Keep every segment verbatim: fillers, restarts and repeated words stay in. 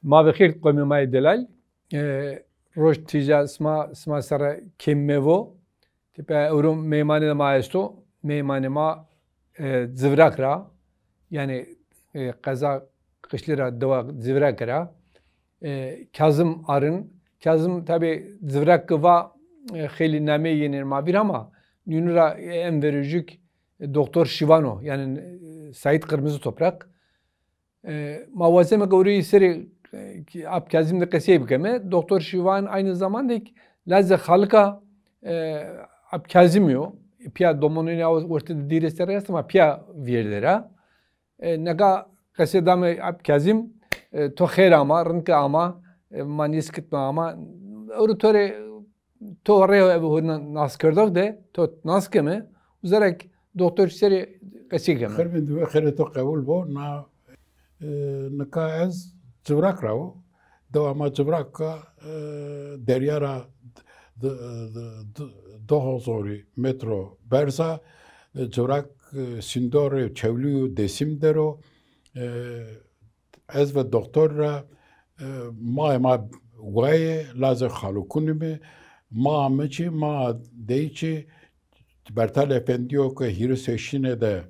Ma bi xêr, qomê ma yê delal. E, roj tîja sima, sima serre kêm mevo. Tipe ewro meymanê ma esto. Meymanê ma, e, Zivrak ra, yanî, e, qeza Qişlî ra, dewa Zivrak ra. E, Kazim Arin. Kazim tabî Zivrak ki va, e, xeylî nameyê yenê ma vîr ama nînû ra en verê jû kî, e, Doktor Şivan o. Yanî, e, Saîd Qirmizi Toprak. E, ma wazeme ke ewro yî serê, e, ki Ap Kazim de qesey bikeme. Doktor Şivan aynı zamanda ki lazê xalika, e, Ap Kazimî yo. Pîya domonunê aw wertê de dîrê ser est ama pîya vîyerde ra. E, nika qesê dame Ap Kazim, e, to xêr ama, rind ke ama, e, ma nêskitme ama. Ewro to rê to rê eve hurna naskerdox de, to nas keme, uza ra kî doktor serê qesey keme. Xêr bendî we, xêrê to qebul bo. Na, e, nika ez Civrak ra wo. Dewa ma Civrak a, e, derya ra d-, d-, d-, d-, di hozorî metro berz a, e, Civrak, e, Sîndorê Çewlî û Dêsim der o. E, Ez ve doktor ra, e, maê ma wayê, lazê xalukunî mi, maa mi çî, maa dey çî, Bertal Efendî yo ke hîris û heştine de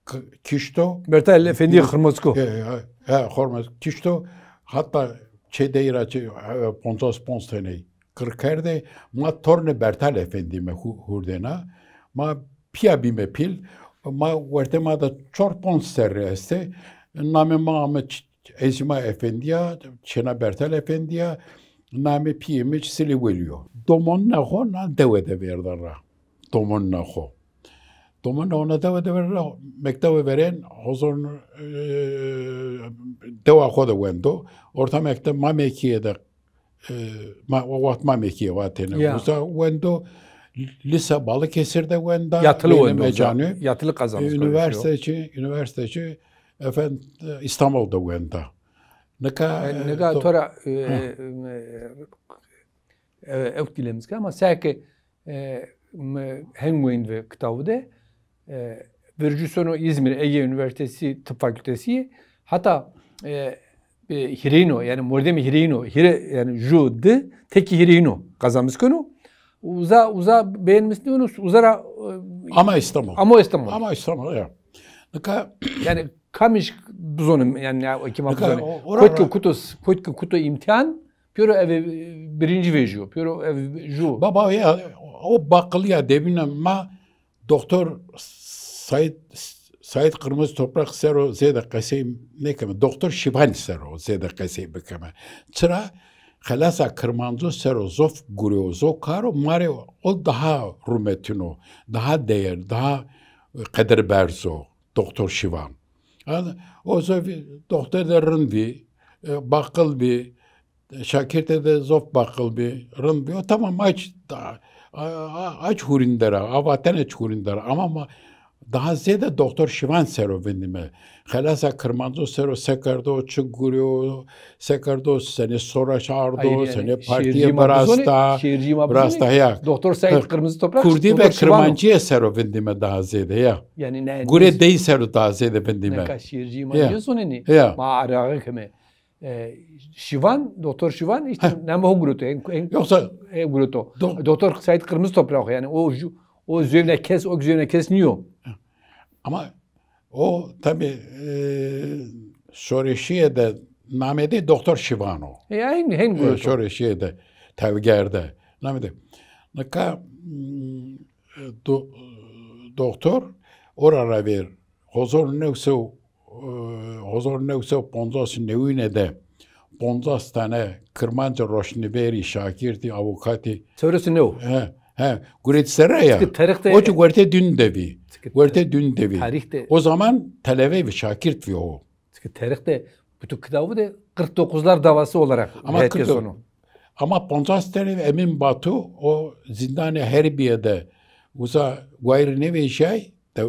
k-, kişto. Bertal Efendî Xirmozku. E, e, e, Xirmoz kişto. Hatta çê dey ra çê, e, poncas ponc teney qir kerde. Ma tornê Bertal Efendî me hu-, hurdêna. Ma pîya bîme pîl. Ma wertê ma de çor ponc serre estê. Namê maa mi ç-, Ezîma Efendî ya, çêna Bertal Efendî ya, namê pîyê mi Silî Welî yo. Domonina xo na dewe de vêrda ra. Domonina xo. Domonina xo na dewe de vêrda ra, mektebe verên, hozor, e, dewa xo de wendo. Orta mekteb Mamekîye de, e, ma, o wext Mamekîye vatêne. Ya. Uza wendo, lise Balıkesir de wenda. Yatılı wendo uza. Yatılı kazanmış. E, üniversite çi, üniversite çi, efend, e, İstanbul de wenda. Nika, e, nika to-, to ra, e, e, e, ewk dîlemizke ama seke, e, mi hen weynd ve kitabı de, e, vercû sono İzmir Ege Üniversitesi Tıp Fakültesi, hatta, e, e, hîrêyno, yanî mordemê hîrêyno, hîrê, yanî ju di, tekî hîrêyno kazanmış keno. Uza, uza beğenmiş nîyono, uza ra, e, ama İstanbul. Ama İstanbul. Ama İstanbul, ya. Nika yanî kamij bizonim, yanî ya, o kî ma bizonim. Nika o, ora, kotke kuto, kotke kuto îmtîhan, pêro eve, e, birinci vejîyo, pêro eve ju. Baba ya, o baqilîya debîna ma doktor Said, Said Kırmızı Toprak ser o zêde qesey nêkeme. Doktor Şivan ser o zêde qesey bikeme. Çira? Xelasa Kirmanco ser o zof gure o, zof kar o, ma rê o daha rûmetin o, daha değer, daha, e, qedir berz o. Doktor Şivan. An-, o zof doktor de rind bî, e, baqil bî, şakirte de zof baqil bî, rind bî. O tamam, aç, a-, a-, aç hurînde ra, a vatene çi hurînde ra. Ama ma daha zêde doktor Şivan ser o vindîme. Xelasa Kirmanco ser o se kerdo, çi gurîyo, se kerdo, senê soraş ardo, senê partîye birasta, birasta, ya. Doktor Said Kırmızı Toprak, Kurdî ve Kirmancîye ser o vindîme daha zêde, ya. Yanî ne, gure dey ser o daha zêde vindîme. Nika şîîrcî ma nêzonenî. Ya. Ma araxe keme. E, Şivan, doktor Şivan, îşte, namê ho gureto, en, en, yoksa e, gureto. Doktor Said Kırmızı Toprak, yanî o ju-, o zewne kes, o zewne kes nîyo. Ama o tabi, e, şoreşîye de namê de doktor Şivan o. E, hen, hen gureto. E, şoreşîye de, tevger de. Namê de. Nika, m, do-, doktor ora ra ver, hozor new sew, e, hozor new sew poncas newîne de poncas tane Kirmanc roşnvîrî, şakirtî, avukatî. Çewres û new. He, he, guretî serre ya. Çike tarîx de. O çi wertê dün de vî. Wertê dün de vî. Tarîx de. O zaman televe vî, şakirt vî o. Çike tarîx de, kutu kitabı de kırk dokuzlar davası olarak. Ama kırk dokuz. Ama poncas tane Emin Batu o zîndanê Herbîye de uza wayîr nêvejîyay, de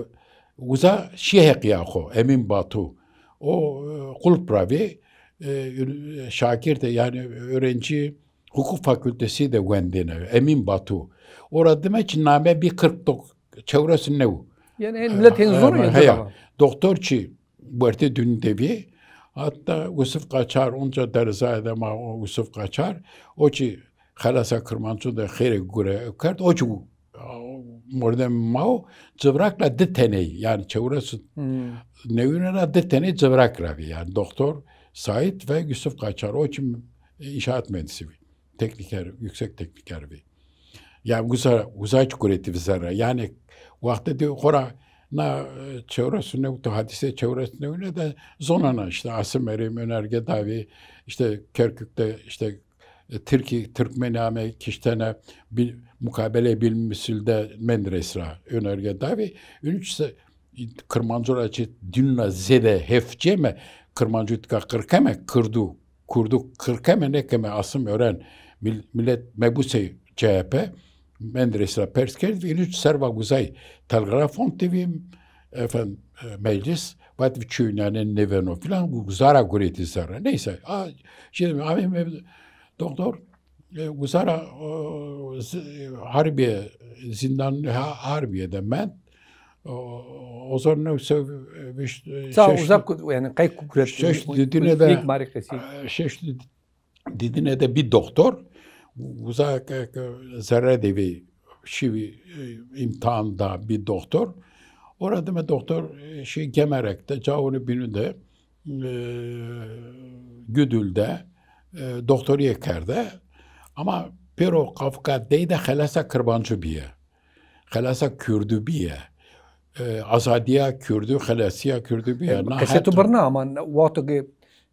uza şî heqîya xo, Emin Batu. O, e, qulp ra vî, e, şakirte, yanî öğrenci hukuk fakültesi de wendêne, Emin Batu. Ora dime çi name bî kırk dokuz, çewres û new. Yanî en milet hen zono ya. Doktor çi wertê dün de vî. Hatta Yusuf Kaçar, onca derzaye de ma o Yusuf Kaçar, o çi xelasa Kirmancu de xêrê gure kerd, o çi mordem ma o, Civrak ra di teney, yani çewres Hmm. newîne ra di teney Civrak ra vî, yani doktor Said ve Yusuf Kaçar, o çi inşaat mühendisi vî. Tekniker, yüksek tekniker vî. Ya uza, uza çi guretî vî zerre. Yani wextê de xora na, e, çewres û new, to hadîse çewres û newîne de zonena, işte Asim Erîm önerge davî, işte Kerkük de işte, e, Tirkî, Tirkmenî ame kiştene bil, mukabele bilmüsül de Menderes ra önerge davî. Ünü çi se, Kirmancu ra çi dînuna zêde hêf cême, Kirmancu tika qir keme, Kirdu, Kurdu qir keme, nêkeme, Asim Ören, mil-, millet mebusê C H P, Menderes ra pers kerd, vî, inu serva guzay telgraf ontî vî, efendim, e, meclis, vat vî çîyo nîyanên nêveno filan, uza ra guretî zerre. Neyse, a, şey, amê me-, doktor, e, uza ra, o, z-, Harbiye, zîndan Ha-, Harbiye de mend. O, hozar new sey vîst, e, Sa şeş, uzak, yani qey ku guret, şeş didine de, marî qesî. E, şeş did-, didine de bir doktor, uza ke, ke zerre de vî, şî vî, e, imtihan da bir doktor. Ora dime doktor, e, şey, Gemerek de, Cavunî Bînû de, e, Güdül de, e, doktorîye kerde. Ama pêro Kafka dey de xelasa Kirmancu bîye. Xelasa Kurdû bîye. E, azadîya Kurdû, xelasîya Kurdû bîye. E, na qesê to birna ama wexto ke,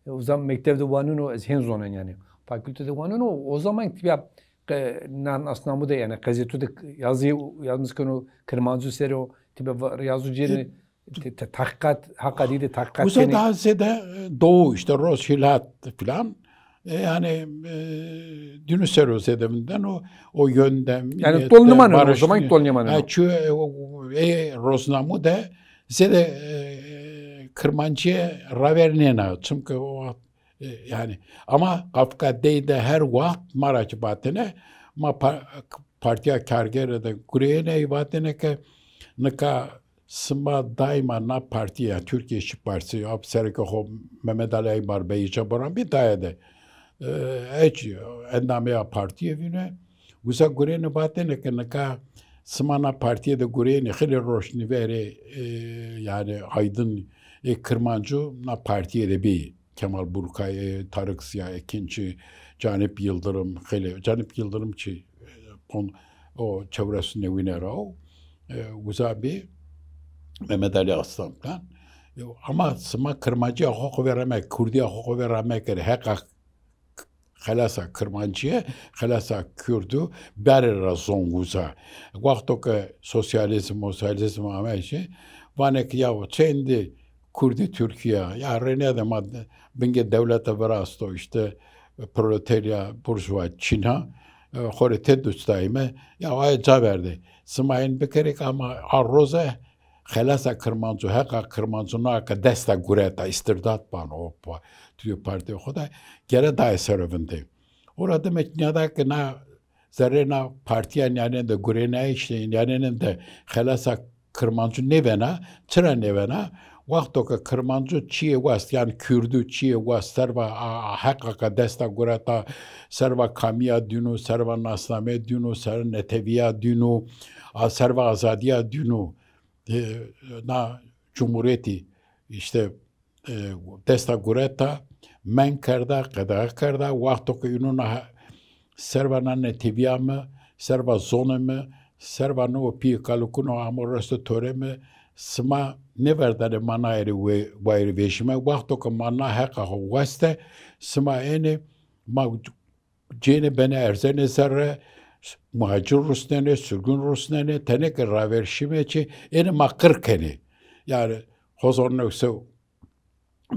e, o zaman mektev de waneno, ez hên zonen yani. Fakülte de waneno, o zaman tiya, e, nan asnamu de yani qesê to de yazı yazmış keno Kirmancu ser o, tipe va-, yazı cêne. E, Te-, te-, tahqiqat, heqa dî de tahqiqat Uza kenê. Daha zêde, e, doğu, işte Roz, Hilat filan. E, yani, e, dînû ser o zêde vindeno, o yöndem, yani, niyet, tol nêmaneno, o zaman tol nêmaneno. Ha, çü, e, o, e, roznamu de zêde, e, Kirmancîye raver nêna. Çünkü o E, yani, ama Kafka dey de her waxt ma ra çi vatêne, ma pa-, Partîya Kargere de gureyêne, ey vatêne ke nika sima daîma na partî, ya Türkiye İşçi Partisi, ya sereke xo Mehmet Ali Aybar Bey îca boran bî daye de. E, eç endamê ya partîye vîne. Uza gureyêne vatêne ke nika sima na partîye de gureyêne, xeylê roşnîverê, e, yani aydın, e, Kirmancu na partîye de bî. Kemal Burkay, e, Tarık Ziya Ekinci, Canip Yıldırım, xeylê, Canip Yıldırım çi, e, pon-, o çewres newîne ra o, e, uza bî Mehmet Ali Aslan filan. E, ama sima Kirmancîya xo xo vê ra me-, Kurdîya xo xo vê ra mekerê, heqa xelasa Kirmancîye, xelasa Kurdû, bere ra zon uza. Wexto ke sosyalîzm, mosyalîzm ame şi, vanê ke ya çendî Kurdî Tirkîya, ya rênê de ma bingê dewlete virasto, işte proletarya, burjuwa çîna, e, xo rê têdustayîme, ya aye ca verdê. Sima ên bikerê ke ama a roze xelasa Kirmancu, heqa Kirmancu na ke desta gureta, îstîrdat vano o pa-, Tirkî Partîya xo de, gere daye ser o vindê. Ora dime nîyada ke na zerrê na partîya nîyanên de gurênayîşê, nîyanên de xelasa Kirmancu nêvena, çira nêvena? Wexto ke Kirmancu çîyê wast, yanî Kurdû çîyê wast, serva a, a, heqa ke desta gureta, serva kamîya dînû, serva nasnameyê dînû, serva netewîya dînû, a, serva azadîya dînû, e, na cumhurîyetî, işte, e, desta gureta, men kerda, qedexe kerda, wexto ke îno na he-, serva na netewîya mi, serva zonê mi, serva no pîyê kalikûno amo resto torê mi, sima nêverdanê ma naye rê we-, wayîrê vejîme, wexto ke ma na heqa xo weste, sima ênê, ma cênê benê erzenê zerre, muhacir rusnenê, surgun rusnenê, tenê ke raver şîme çi, ênê ma qir kenê. Yanî, hozar new sey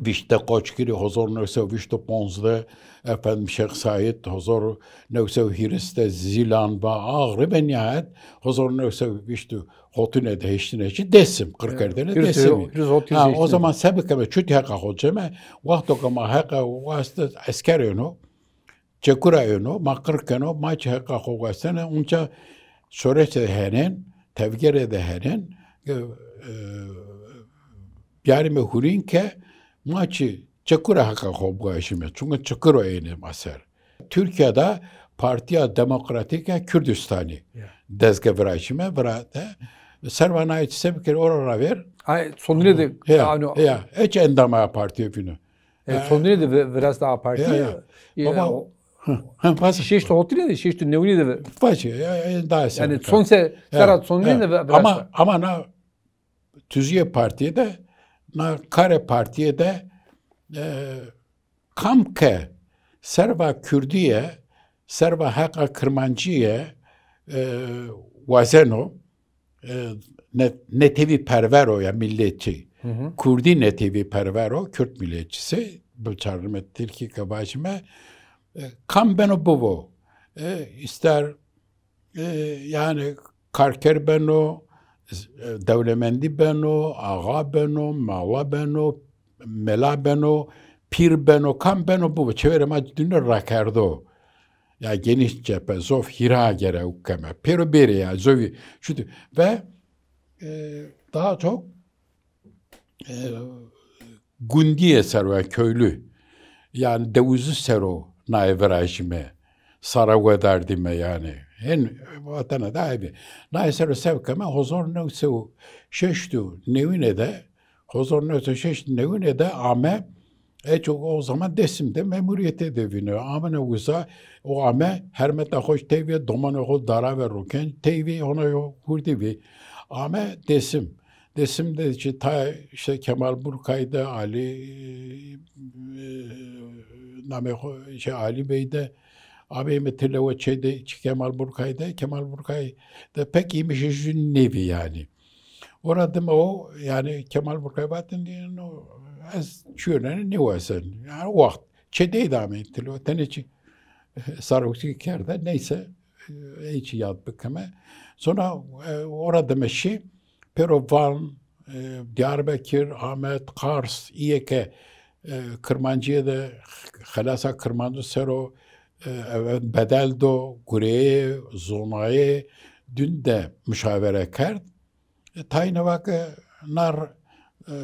vîşt de Qoçgirî, hozar new sey vîşt û ponzde, efendim, Şêx Saîd, hozar new sey hîris de Zîlan va axirî ve nîhayet hozar new sey vîşt û hotine de heştine çi Dêsim, qir kerdêne Dêsimî. Ha, o zaman se bikeme, çutî heqa xo ceme, wexto ke ma heqa waste esker êno, Çekura êno, ma qir keno, ma çi heqa xo westene, unca şoreşe de henên, tevgere de henên, e, e, biyarîme hurîn ke ma çi Çekura heqa xo bivajîme. Çunke çekur o ênê ma ser. Türkiye de Partiya Demokratîk a Kurdîstanî dezge virajîme, virate. Serva nayê çi se bikir, ora ra ver. Ay, sonunê de, ya, ya, hiç endama ya partiye vîno. E, sonunê de vi-, virasta a partiye. Ya, ya. Baba, o, hı, hı, fazla. Şeşt hotîne de, şeşt newîne de vi-, fazla, ya, ya, daha sen. Yani son se-, serra sonunê de vi-, virasta. Ama, ama na tuzîyê partîye de, na karê partîye de, e, kam ke serva kurdîye, serva heqa kirmancîye, e, wazeno, e, ne-, netewî perwer o ya milletçi. Hı hı. Kurdî netewî perwer o, Kürt milliyetçisi, biçarnime tirkî ke vajime, e, kam beno bivo. E, ister e, yani karker beno, e, dewlemendî beno, axa beno, mala beno, mela beno, pîr beno, kam beno bibo, çeverê ma dîno rakerdo. Ya geniş cephe, zof hîra gere û keme. Pêro bêrê ya, zovî, şutu. Ve, e, daha çok e, gundîye ser o, ya köylü. Yani dewizî ser o naye virajîme. Sara wedardîme yani. Hen vatena de eybî. Naye ser o se bikeme, hozor new se û şeşt û newîne de, hozor new se û şeşt newîne de ame, e, çok o zaman Dêsim de memurîyete de vîno. Amene uza, o ame hermeta xo tey vî, domanê xo dara ve roken, tey vî, hona yo hurdî vî. Ame Dêsim. Dêsim de çi tay işte Kemal Burkay de, Ali, e, namê xo, şey, Ali Bey de, abê mi tilewe çê de çi Kemal Burkay de, Kemal Burkay de pek îmişî jü nêvî yani. Ora dime o, yani Kemal Burkay vatin, no, ez çîyonene nêwazen. Yani o waxt çê dey de amê tilewe, tenê çi sarokçî kerde, neyse, e, ey çi yad bikeme. Sonra, e, ora dime şî, pêro Van, e, Diyarbekir, Amed, Kars, îyê ke, e, Kirmancîye de xelasa Kirmancu ser o, e, eve bedel do, gureyê, zonayê, dün de muşavere kerd. E, tayîne va ke nar, e,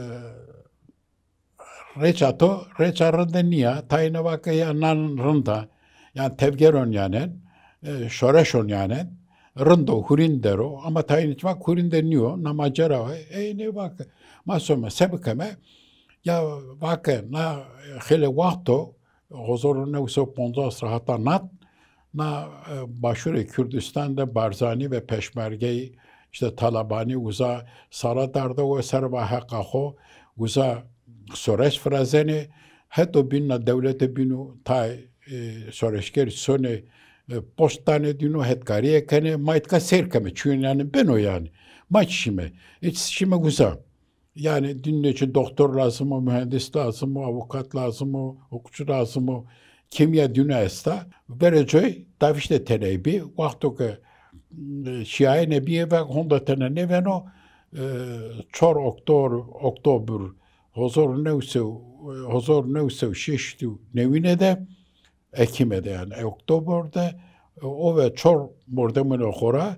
Rêça to, rêça rinde nîya, tayîne va ke ya nan rind a, yan tevger onîyanen, e, şoreş onîyanen, rind o, hurîn der o, ama tayîne çi va hurîn de nîyo, na macera o, ey nê va ke, ma some, se bikeme, ya va ke, na, e, xeylê waxt o, hozor û new se û poncas ra hata nat, na, e, Başûrê Kurdistan de Barzanî ve peşmergeyî, işte Talabanî uza sara darde û serva heqa xo uza soreş virazenê, heto bîn na dewlete bîno tay, e, soreşgerî sonê, e, post danê dîno, hetkarîye kenê, ma îtka seyr keme, çîyonî yanî beno yanî. Ma çi şîme? E, çi şîme uza. Yani dînê çi doktor lazim o, mühendis lazim o, avukat lazim o, hukukçu lazim o, kimya dîno esta. Verê coy davîşte teney bî. Wexto ke, e, şîyayene bîye ve honda tene nêveno, e, çor oktor-, oktobr hozor new se, hozor new se şeşt û newîne de, Ekîme de yani, e, oktobr de, e, o ve çor mordemûnê xo ra,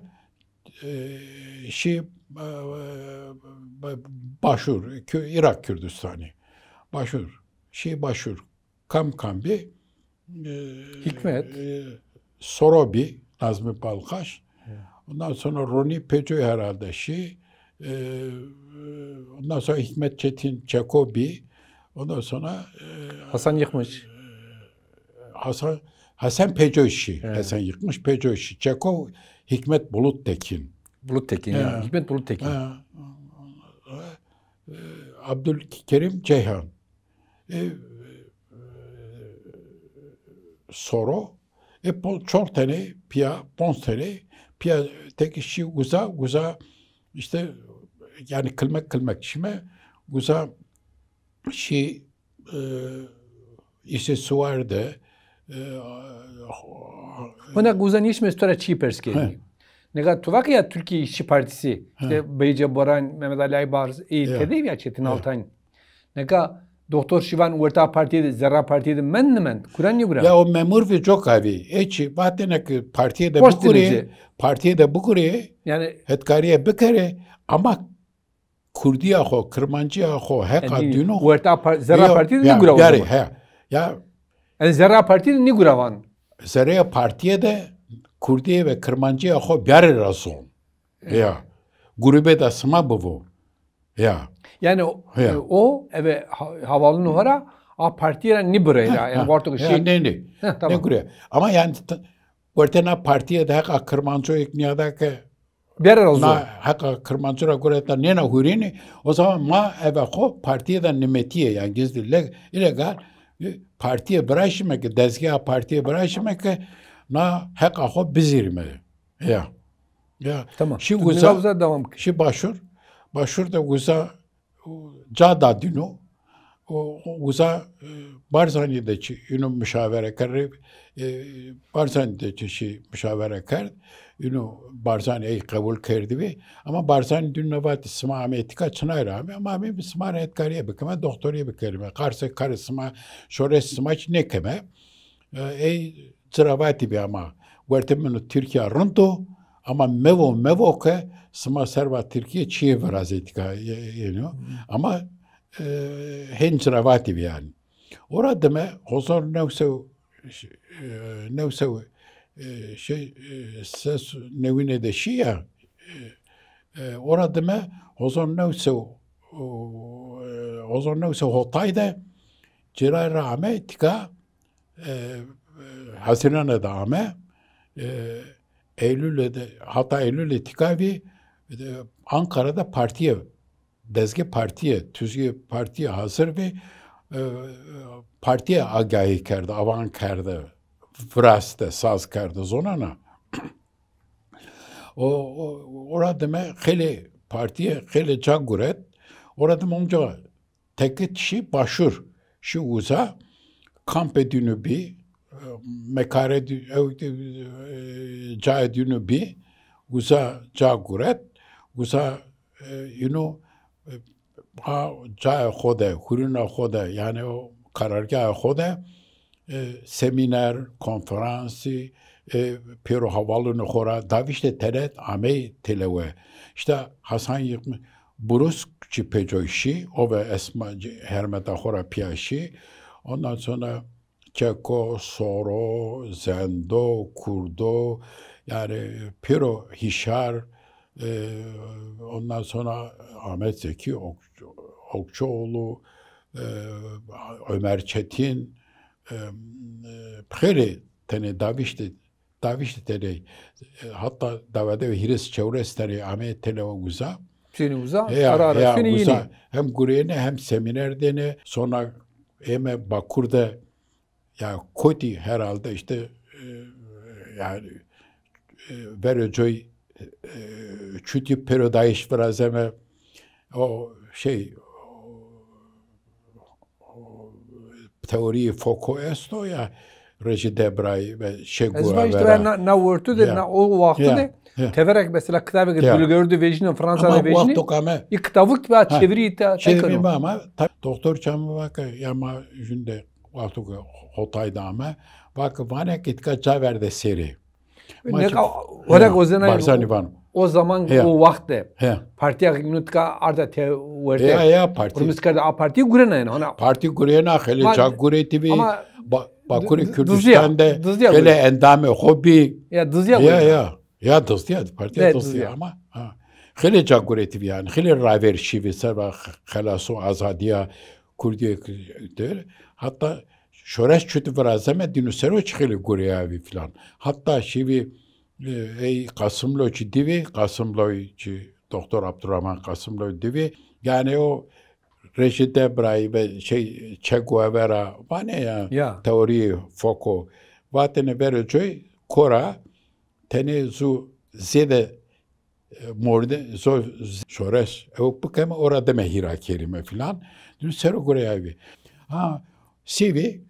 e, şî, e, e, Başûr, Kü-, Îraq Kürdistanî. Başûr, şî Başûr. Kam kam bî? E, Hîkmet. E, Soro bî, Nazmi Balkaş. Ya. Ondan sonra Ronî Pecoy herhalde şî. E, ondan sonra Hîkmet Çetin Çeko bî. Ondan sonra, e, Hasan Yıkmış. Hasan, Hasan Pecoy şî. He. Hasan Yıkmış Pecoy şî. Çeko Hikmet Bulut Tekin. Bulut Tekin, ya. He. Hikmet Bulut Tekin. He. E, Abdülkerim Ceyhan. E, e, Soro. E, pon-, çor tenê pîya, ponc tenê pîya tekî şî uza, uza işte, yani kilmek kilmek şîme, uza şî, e, îşê suwar de, e, Hona uza nîşme ez to ra çî pers kerî. He. Nega tu va ke ya Türkiye İşçi Partisi, işte Beyce Boran, Mehmet Ali Aybar, ê tede ya Çetin Altan. Nega Doktor Şivan werta partîye de, zerra partîye de mend nimend? Kura nîgura? Ya o memur vî coka vî. Ê çi, vatêne ke partîye de bigurê, partîye de bigurê, yani hetkarîye bikerê, ama Kurdîya xo, Kirmancîya xo, heqa dîno. Werta par, zerra partîye de nîgura o zaman. He. Ya. Yanî zerra partîye de nîgura van. Zerreya partîye de Kurdîye ve Kirmancîya xo biyarê ra zon. Ya. Grûbe de sima bivo. Ya. Yanî o, o eve ha, havalûnê ho ra a partîye ra nîbirey ra. Yanî warto ke şey. Nê, nê. Nêgurê. Ama yanî wertê na partîye de heqa Kirmancoyêk nîyada ke biyarê ra zon. Na heqa Kirmanco ra gureta nêna hurînî, o zaman ma eve xo partîye de nimetîye, yanî gizlî, îlegal, partîye viraşîme ke, dezgeha partîye viraşîme ke na heqa xo bizîrîme. Ya. Ya. Tamam. Şî uza, uza devam ke. Şî Başûr, Başûr de uza ca da dîno. O, o uza, e, Barzanî de çi, îno muşawere kerd, e, Barzanî de çi şî muşawere kerd, îno Barzanî ey qebul kerdîbî. Ama Barzanî dîno vatî, sima amê tîka çinay ra amê, ama amê sima ra hetkarîye bikeme, doktorîye bikerîme. Qarse karê sima, şoreş sima çi nêkeme. E, ey ci ra vatîbî ama wertê min û Tirkîya rind o, ama mevo, mevo ke sima serva Tirkîye çîyê virazê tîka, e, e, êno. Ama, e, hên ci ra vatîbî yanî. Ora dime hozar new sew, e, new sew, e, şey, e, ses newîne de şî ya, e, e, ora dime hozar new sew, o, e, hozar new sew hotay de cêray ra ame tîka, e, e, Hezîrane de ame, e, Eylûle de, hata Eylûle tîka vî, e, Ankara de partîye, dezgê partîye, tuzgê partîye hazir vî, e, partîye agahî kerde, awan kerde, viraste, saz kerde, zonena. O, o, ora dime xeylê partîye, xeylê ca guret, ora dime onca tekit şî Başûr, şî uza, kampê dînû bî, e, mekare dî-, ew, e, cayê dînû bî, uza ca guret, uza, e, îno, e, a cayê xo de, hurîna xo de, yanî o karargahê xo de, e, semîner, konferansî, e, pêro havalûnê xo ra davîştê tene amey têlewe. Îşte Hasan Yıkmış, Brus çi pê coy şî, o ve esma hermeta xo ra pîya şî. Ondan sonra Çeko, Soro, Zendo, Kurdo, yanî pêro hîşar, e, ondan sonra Ahmet Zeki Ok-, Okçuoğlu, e, Ömer Çetin, e, e, xeylê tenê davîştê, davîştê tenê, e, hatta dewa dewe hîris çewres tenê ameyê têlewe uza. Çênê uza, heya, ara ara heya, şênê uza yînê. Hem gureyêne hem semîner dêne, sonra ême Bakur de, ya kotî herhalde işte, e, yanî, e, verê coy, e, çutî pêrodayîş virazeme, o şey, o, o teorîyê Foucault esto ya, Rejî Debray ve Che Guevara. Ez vajî na, na wertû de, ya, na o wextû de, ya, teverek mesela kitabê ke dulgeru de vejîno, Fransa de vejîno, wexto ke ame, î kitabû ki va çevirî ta, çevirî ta ama, ta, doktor çamî va ke ya ma jûnde wexto ke hotay de ame, va ke vanê ke îtka ca verde serê. Ma neka, çi, werek, he, o zena Barzanî vano. O zaman, he, o waxt de, he, partîya nûtka arda te werte. He, ya, partî. Rimiz kerde a partî gurena yanî, hona. Partî gurena, xeylê ca guretî bî. Ama Ba-, Bakurê Kürdistan de xeylê endamê xo bî. Ya, dizîya gurena. Ya, ya. Ya dizîya, partîya dizîya ama, ha. Xeylê ca guretî bî yanî. Xeylê raver şîvî serva xelaso azadîya Kurdîye der. Hatta şoreş çutî virazeme dîno ser o çi xeylê gureyavî filan. Hatta şîvî, e, ey Kasımlo çi dîvî, Kasımlo çi doktor Abdurrahman Kasımlo dîvî. Yanî o Rejî Debray ve şey Che Guevara vanê ya, ya, teorîyê Foucault. Vatêne verê coy kora tenê zu zêde, e, mordê, zo z-, şoreş ew bikeme, ora dime hîra kerîme filan. Dû ser o gureyavî. Ha, sîvî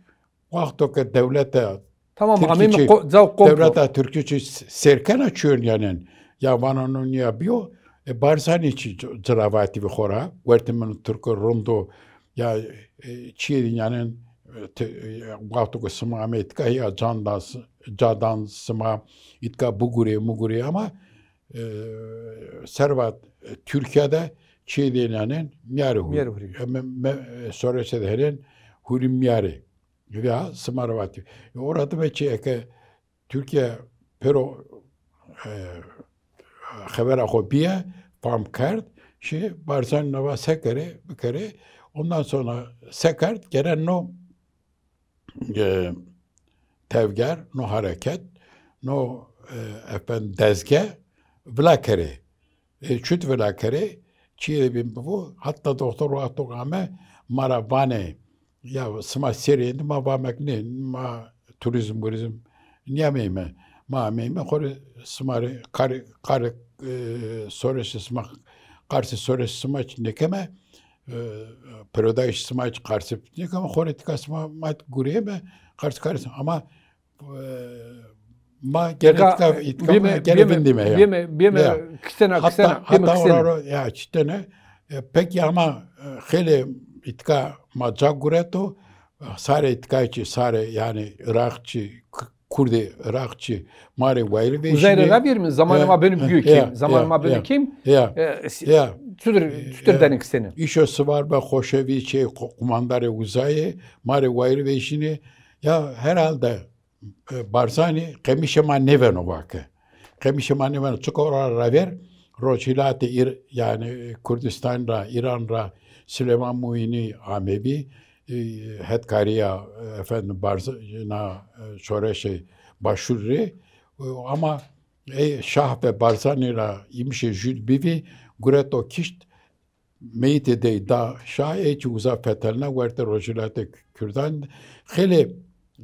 wexto ke dewleta, tamam, Tirkî ameyme çi, ko-, caw komplo. Dewleta Tirkî çi s-, sêr kena çiyon yanên. Ya vana no nîya bîyo, e, Barzanî çi c-, ci ra vatî bi xo ra, wertê min Tirko rind o, ya, e, çiyê dî yanên, e, ti-, e, wexto ke sima amê îtka ya can da s-, ca dan sima îtka bigurê, migurê ama, e, serva, e, Tirkîya de çiyê de nîyanên mîyarê hurî. Mîyarê hurî. E, me, me, e, Soreşe de henên hurî mîyarê. Ya sima ra vatî. E, ora dime çi eke Tirkîya pêro, e, xebera xo bîye, fam kerd, şî Barzanî na va se kerê, bikerê. Ondan sonra se kerd, gere no, e, tevger, no hareket, no, e, efend dezge vila kerê. E, çut vila kerê, çiyê de bîn bibo, hatta doktor wexto ame ma ra vanê, ya sima serê êndî, ma vamek nê, ma turizm, murizm nîyameyme. Ma ameyme, xo rê sima rê kar, kar, e, soreşê sima, qarsê soreşê sima çi nêkeme, e, pirodayîş sima çi qarsê nêkeme, xo rê tika sima ma gureyeme, qars, qars, ama e, ma gene îtka, îtka ma gene vindîme ya. Bîyeme, bîyeme kiştena, kiştena, hatta ora ro, ya kiştene, e, pekî ama, e, xeylê îtka ma ca gureto, sarê îtka çi, sarê, yanî Iraqçî, k-, Kurdê Iraqçî ma rê wayîr vejînê. Uzay ra ravîr mi? Zamanê ma beno bîyo kêm. Zamanê ma beno kêm. Ya. E, çutir, çutir danê kiştene? Îşo sivar be xoşevî çê qu-, qumandarê uzayê ma rê wayîr vejînê. Ya herhalde e, Barzanî qemîşê ma nêveno vake. Qemîşê ma nêveno. Çika ora ra ver, Rojhilatê Îr-, yanî, e, Kurdistan ra, Îran ra Silêman Muînî amebî, e, hetkarîya, e, efendim, Barz-, na, e, şoreşê Başûr rê. E, ama ey şah ve Barzanî ra îmişê jûd bivî, gureto kişt, meyîtê dey da şa, ey çi uza fetelna wertê rojhilatê Kurdan. Xeylê,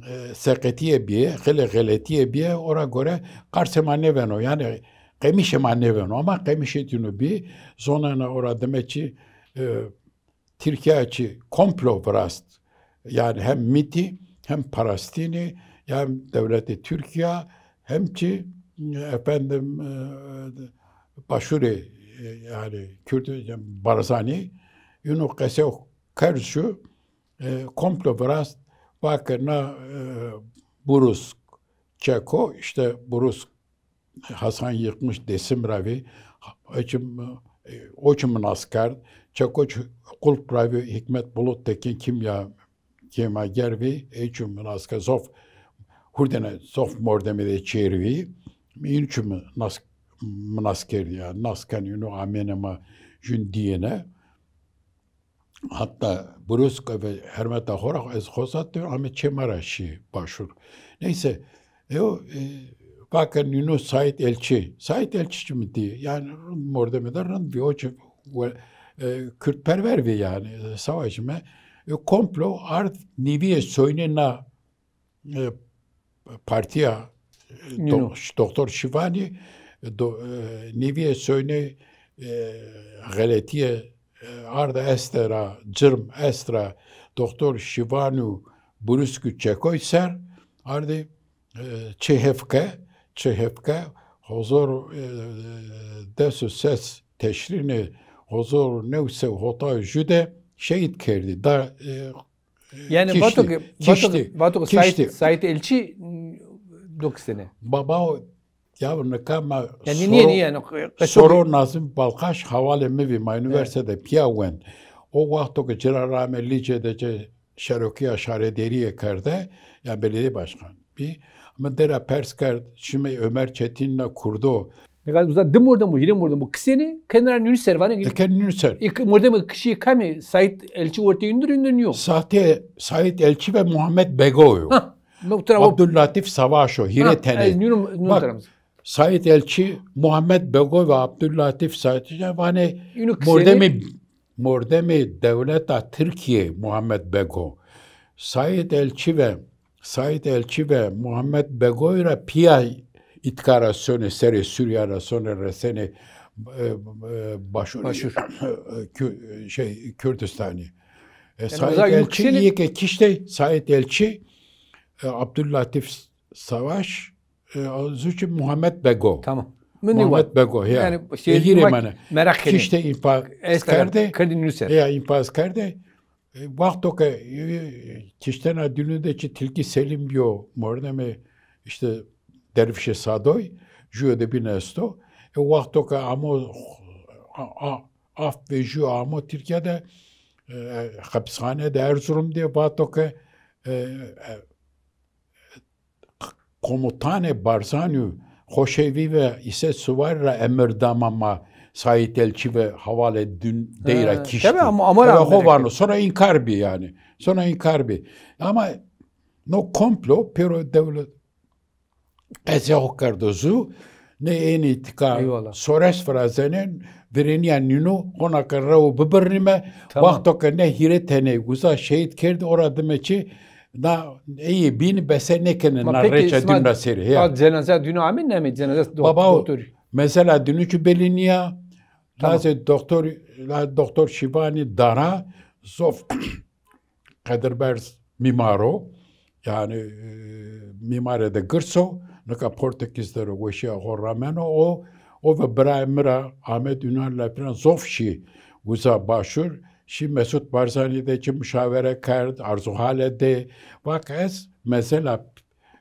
e, seqetîye bîye, xeylê xeletîye bîye, ora gore qarsê ma nêveno, yanî qemîşê ma nêveno. Ama qemîşê tîno bî, zonena ora dime çi, e, Tirkîya çi komplo virast. Yanî hem mîtî, hem parastînî, hem dewletê Tirkîya, hem çi, efendim, e, Başûrê, e, yanî Kurd, Barzanî, ino qeseyo kerd şu, e, komplo virast, va ke na, e, Brûsk, Çeko, îşte Brûsk Hasan yıkmış Dêsim ra vî, o çi, e, o çi mi nas kerd, Çeko çi Qulp ra vî, Hikmet Bulut Tekin kîmya, kîmyager vî, ey çi mi nas kerd, zof, hurdene zof mordemê de çêr vî, mi în çi mi nas, mi nas kerdî ya, nas ken, ino amêne ma jûn dîyêne. Hatta Brûsk ve hermeta xo ra ez xo zat de ame çê ma ra şî Başûr. Neyse, e, o, e, vake nîno Saîd Elçî. Saîd Elçî çi mi dî? Yanî rind mordemê de rind bî. O çi we-, e, kurdperwer bî yanî, e, savaşîme. E, komplo ard nîvîyê soynê na e, partîya, e, do-, doktor Şivanî, e, do-, e, nîvîye soynê, e, xeletîye, e, arde este ra, cirm est ra, doktor Şivan û Brûsk û Çekoy ser, ardê, e, çi hevke, çi hevke, hozor, e, des û ses teşrînê hozor new se hota jû de şehîd kerdî. Da, e, Yanî vato ke, vato ke, vato ke Saîd, Saîd Elçî, m, do kiştene. Baba o, ya nika ma, yanî nîye, nîye yanî, qeso soro Nazim Balkaş hawalê mi vî, ma unîversîte de pîya wend. O wexto ke ci ra rame Lîce de ci şerokîya şarêderîye kerde, ya belediye başkan bî. Mi dera pers kerd, şîme Ömer Çetin na kurdo. Nika uza di mordem û hîrê mordem û kisenê, kenê ra nînû ser vanê. E, kenê nînû ser. E, k-, mordemê kişî kamê? Saîd Elçî ortê ûndir, ûndir nîyo. Saîd, Saîd Elçî ve Muhammed Bego yo. Ha, mi tira o Abdullatîf Savaş o, hîrê tenê. Ez nînû, nînû. Bak, tira mi. Saîd Elçî, Muhammed Bego ve Abdullatîf Saîd Elçî vanê mordemê, mordemê dewleta Tirkîye Muhammed Bego. Saîd Elçî ve Saîd Elçî ve Muhammed Begoy ra pîya îtka ra sonê serê Sûrîya ra sonê resenê, e, e, Başûrî. Başûr. Kü-, şey, Kürdistanî. E, yanî Saîd Elçî yê ke kiştê Saîd Elçî, e, Abdullatîf Savaş, e, zû çi Muhammed Bego. Tamam. Muhammed Bego, ya. Yanî şey, e, hîrê mane. Merak kerdî. Kiştê înfaz kerde. Kerdî nûser. Ya, înfaz kerde. E, wexto ke, e, kiştena dînû de çi Tilkî Selîm bîyo, mordemê, îşte, Dervîşê Sadoy, jûyo de bîn esto. E, wexto ke amo, a, a, af vejîyo amo Tirkîya de, e, hapishane de Erzurum de vato ke, e, e, komutanê Barzanî Xoşevî ve İsmet Suvari ra emir dama ma Said Elçî ve havale dün dey ra kiştî. Tabii, ama, ama xo vano, sonra inkar bî yanî. Sonra inkar bî. Ama no komplo pêro dewlet qezê xo kerdo zu, ne ênî tika Sores virazenen, virênîya nîno, hona ke rewo bibirnîme, tamam, wexto ke ne hîrê tenê uza şehîd kerdî, ora dime çi, na ey bîn bese nêkenê na reça dün ra sêrî. Ya. Cenaze dün amî, neme cenaze do-, Baba, doktor. Mesela dünü çi belî nîya, tamam, lazê doktor, la doktor Şivanî dara, zof qedirberz mîmar o. Yanî, e, mîmarê de girs o. Nika Portekîz der o, weşîya xo rameno o. O ve birayê mi ra Ahmet Ünal la filan zof şî uza Başur. Şî Mesut Barzanî de çi muşawere kerd, arzuhale de. Vak ez mesela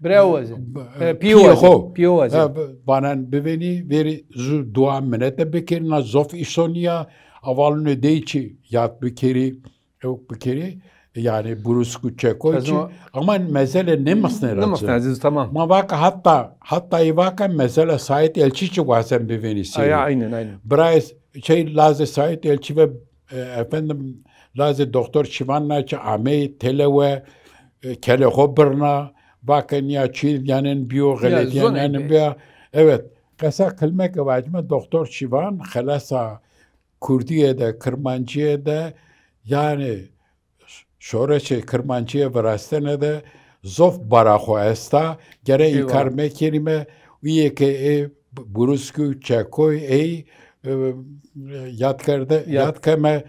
Birayê wazen. E, pîyê xo. Pîyê wazen. Ha, vanen bivênî, verî zu dua minete bikerî, na zof îsonî ya, avalunê dey çi yad bikerî, ewk bikerî, yanî Brusku Çekoy çi. Ama mezele nêmisnê ra. Nêmisnê, ezîz, tamam. Ma vaka hatta, hatta ê vaka mezela Said Elçî çi wazen bivênî sey. Ay, aynen, aynen. Birayê şey lazê Said Elçî ve, e, efendim, lazê doktor Şivan na çi amey têlewe, e, kelê xo birna, vake nîya çî yanen bîyo, xeletîyen yanen bîya. Evet, qesa kilme ke vacime doktor Şivan xelasa Kurdîye de, Kirmancîye de, yanî şoreşê Kirmancîye virastene de zof bara xo esta, gere înkar mekerîme, uyê ke ê Brusku Çekoy ey, e, yad kerde, yad keme,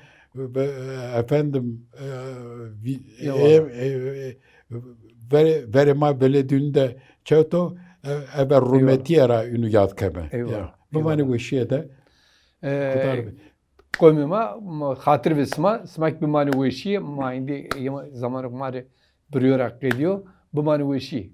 e, efendim, e, e, e, verê, verê ma veledûn de çewto, e, eve rûmetîye ra inu yad keme. Eyvallah. Ya. Bimanê weşîye de. E, Qomê ma, ma xatir ve sima, sima kî bimanê weşîye, ma îndî yema zamanê ma rê birîyo ra qedîyo, bimanê weşîye.